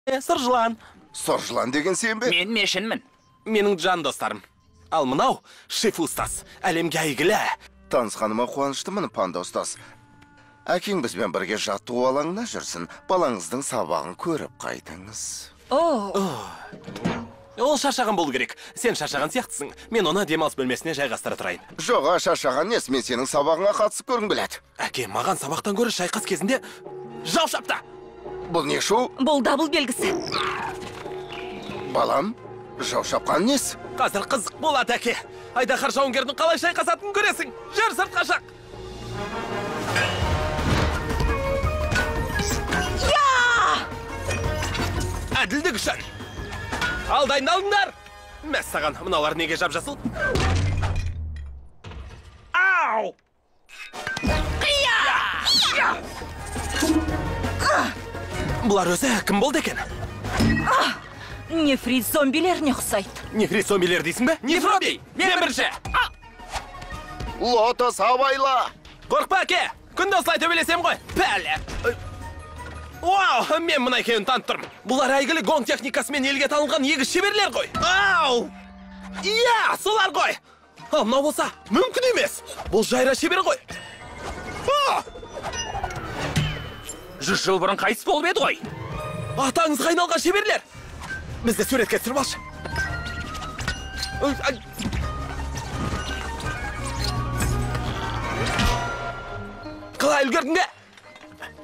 Сұр жылан. Сұр жылан деген сен бе? Мен мешінмін. Менің жан достарым. Ал мынау Шифу ұстаз, әлемге әйгілі. Танысқаныма қуаныштымын, панда ұстаз. Әкең бізбен бірге жаттығу алаңына жүрсін. Балаңыздың сабағын көріп қайтыңыз. Ол шаршаған болу керек. Сен шаршаған сияқтысың. Мен оны демалыс бөлмесіне жайғастыра тұрайын. Жоға, шаршаған несі? Мен сенің сабағыңа қатысып көргім келеді. Әке, маған сабақтан гөрі шайқас кезінде жау шапты. Бұл не шу? Бұл дабыл белгісі. Балам, жау шапқан несі? Қазір қызық болады, әке. Айдаһар жауынгердің қалай шайқасатынын көресің. Жүр сыртқа шық. Әділдік үшін. Ал дайындалыңдар. Мәссаған, мыналар неге жап-жасыл? Ау! Қия! Бұлар өзі кім болды екен? Нефрит зомбилеріне ұқсайды. Нефрит зомбилер дейсің бе? Нефроби! Мен бірінші! Лотос, абайла! Қорқпа, әке! Күнде осылай төбелесем ғой. Пәле! Вау, мен мына екеуін танып тұрмын. Бұлар әйгілі гонг техникасымен елге танылған егіз шеберлер ғой. Ау! Иә, солар ғой. Ал мынау болса, мүмкін емес. Бұл жайра шебер ғой. 100 жыл бұрын қайтыс болып еді ғой. Атаңызға айналған шеберлер. Бізді суретке түсіріп алшы. Қалай үлгердің бе?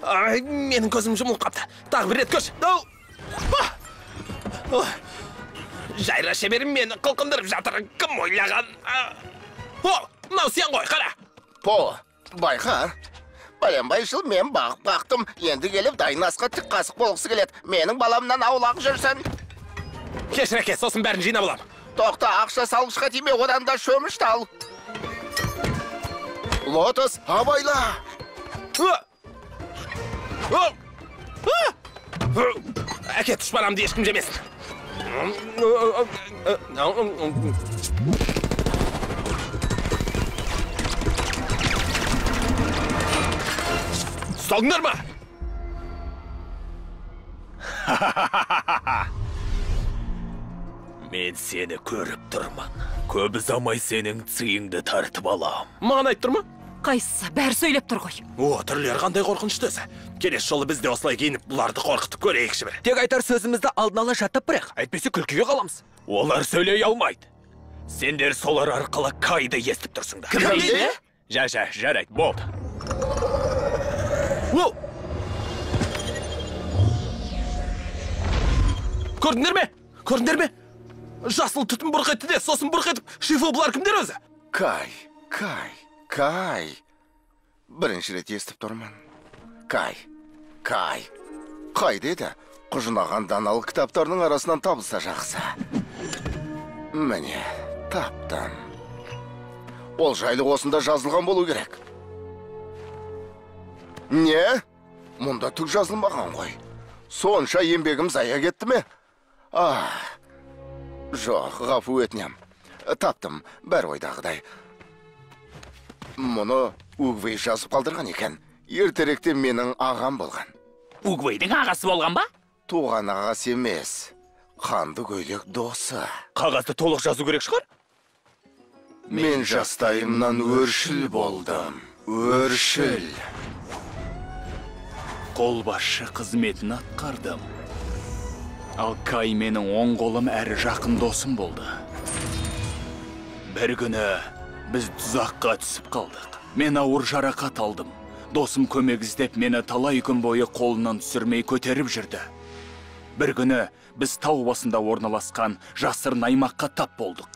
Ай, менің көзім жұмылып қапты. Тағы бір рет көрші. Жайра шеберім мені қылқындырып жатыр. Кім ойлаған? О, мынау сен ғой, қара. По, байқа. Бәленбай жыл мен бағып бақтым. Енді келіп дайын асқа тік қасық болғысы келеді. Менің баламнан аулақ жүрсін. Кешір, әке, сосын бәрін жинап алам. Тоқта, ақша салғышқа тиме, одан да шөмішті ал. Лотос, абайла! Әке, тұшпарамды ешкім жемесін. Ұсталдыңдар ма? Мен сені көріп тұрмын. Көп ұзамай сенің цийіңді тартып алам. Маған айтып тұр ма? Қайсысы? Бәрі сөйлеп тұр ғой. О, түрлері қандай қорқынышты өзі. Келесі жолы біз де осылай киініп, бұларды қорқытып көрейікші бір. Тек айтар сөзімізді алдын ала жаттап барайық. Әйтпесе күлкіге қаламыз. Олар сөйлей алмайды. Сендер солар арқылы Кайды естіп тұрсыңдар. Кім дейді? Жа, жарайды, болды. Көрдіңдер ме? Көрдіңдер ме? Жасыл түтін бұрқ етті де, сосын бұрқ етіп, Шифу бұлар кімдер өзі? Кай, Кай. Кай. Бірінші рет естіп тұрмын. Кай. Кай. Қай деді? Құжынаған даналық кітаптарының арасынан табылса жақсы. Міне, таптым. Ол жайлы осында жазылған болу керек. Не? Мұнда түк жазылмаған ғой. Сонша еңбегім зая кетті ме? Жоқ, ғафу өтінем. Таптым, бәрі ойдағыдай. Мұны Угвей жазып қалдырған екен. Ертеректе менің ағам болған. Угвейдің ағасы болған ба? Туған ағасы емес, қанды көйлек досы. Қағазды толық жазу керек шығар? Мен жастайымнан өршіл болдым. Өршіл. Қолбасшы қызметін атқардым. Ал Кай менің оң қолым әрі жақын досым болды. Бір күні біз тұзаққа түсіп қалдық. Мен ауыр жарақат алдым. Досым көмек іздеп мені талай күн бойы қолынан түсірмей көтеріп жүрді. Бір күні біз тау басында орналасқан жасырын аймаққа тап болдық.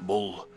Бұл